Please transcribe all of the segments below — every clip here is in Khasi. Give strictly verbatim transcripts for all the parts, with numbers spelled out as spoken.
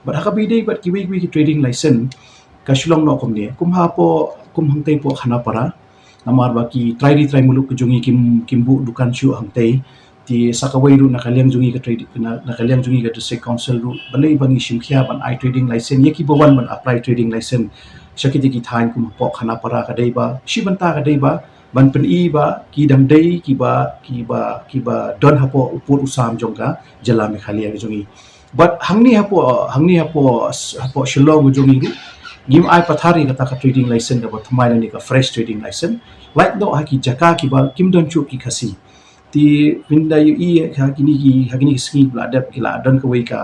Bad ha kaba ïadei bad kiwei kiwei ki trading license, ka Shillong noh kumne, kum hapoh, kum hangtei hapoh Khanapara, namar ba ki trai ri trai muluk ki jong ngi kim, kim buh dukan shuh hangtei. Te sa kawei ruh na ka liang jong ngi ka trade, na, na ka liang jong ngi ka District Council ruh, balei ba ngi shim khia ban ai trading license ïa kiba wan ban apply trading license sha kita ki thaiñ kum hapoh Khanapara, ka dei ba shi bynta ka dei ba ban pyni ba ki dang dei kiba, kiba, kiba don hapoh u pud u sam jong ka jylla Meghalaya ka jong ngi. Bad hangne hapoh, hangne hapoh, hapoh Shillong ka jong ngi ruh, ngim ai pathar ïa kata ka trading license kaba thymmai lane ka fresh trading license, lait noh ha ki jaka kiba kim don shuh ki Khasi. Te phin da ïohi ha kine ki, ha kine ki sngi ba la dep ki la don kawei ka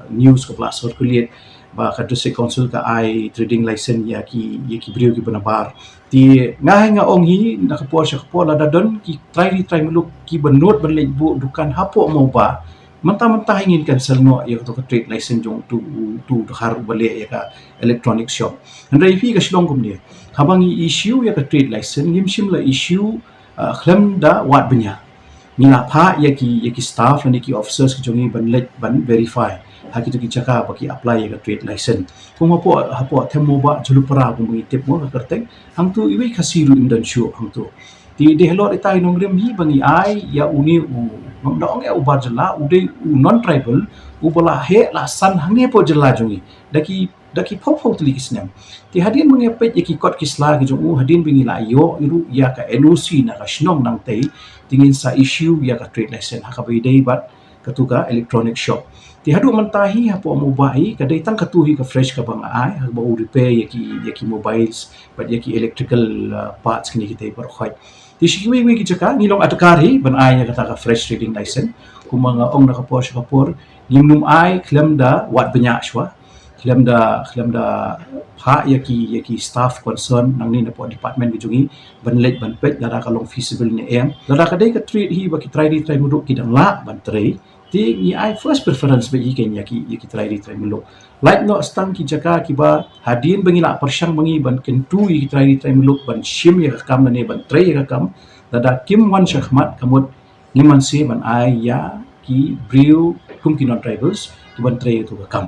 news kaba la circulate ba ka District Council ka ai trading license ïa ki, ïa ki briew kiba nabar. Te nga hi nga ong hi, na ka por sha ka por, lada don ki trai ri trai muluk kiba nud ban leit buh dukan hapoh Mawbah, mynta mynta hi ngin cancel noh ïa kato ka trade license jong uto u, uto u dkhar uba leh ïa ka electronic shop. Hynrei phi ka Shillong kumne, haba ngi issue ïa ka trade license, ngim shym la issue, uh, khlem da wad bniah. Ngi la phah ïa ki, ïa ki staff lane ki officers ki jong ngi ban leit ban verify ha kito ki jaka ba ki apply ïa ka trade license. Kum hapoh, hapoh Them Mawbah, Jhalupara, kum ba ngi tip mo ka kyrteng, hangto iwei Khasi ruh im don shuh hangto. Te dei halor ita i nongrim hi ba ngi ai ïa une u, ngam da ong ïa u bar jylla, u dei u non tribal uba la heh la san hangne hapoh jylla jong ngi da ki, da ki phew phew tylli ki snem. Te hadien ba ngi peit ïa ki kot ki sla ki jong u, hadien ba ngi la ïoh ruh ïa ka N O C na ka shnong Nangtei, te ngin sa issue ïa ka trade license ha kaba ïadei bad kato ka electronic shop. Te haduh mynta hi hapoh Mawbah hi ka dei tang kato hi ka fresh kaba nga ai, ha kaba u repair ïa ki, ïa ki mobiles bad ïa ki electrical, uh, parts kine kitei baroh khoit. Te sha kiwei kiwei ki jaka ngi long adkar hi ban ai ïa kata ka fresh trading license. Kumba nga ong na ka por sha ka por, ngim nym ai khlem da wad bniah shuwa, khlem da, khlem da phah ïa ki, ïa ki staff concern nangne napoh department ki jong ngi ban leit ban peit lada ka long feasible ne em. Lada ka dei ka trade hi ba ki trai ri trai muluk ki dang lah ban trei, te ngi ai first preference beit hi kein ïa ki, ïa ki trai ri trai muluk. Lait noh tang ki jaka kiba hadien ba ngi la pyrshang ba ngi ban kyntu ïa ki trai ri trai muluk ban shim ïa ka kam lane ban trei ïa ka kam, lada kim wan sha khmat, ka mut ngim banse ban ai ïa ki briew kum ki non tribals ki ban trei ïa kato ka kam.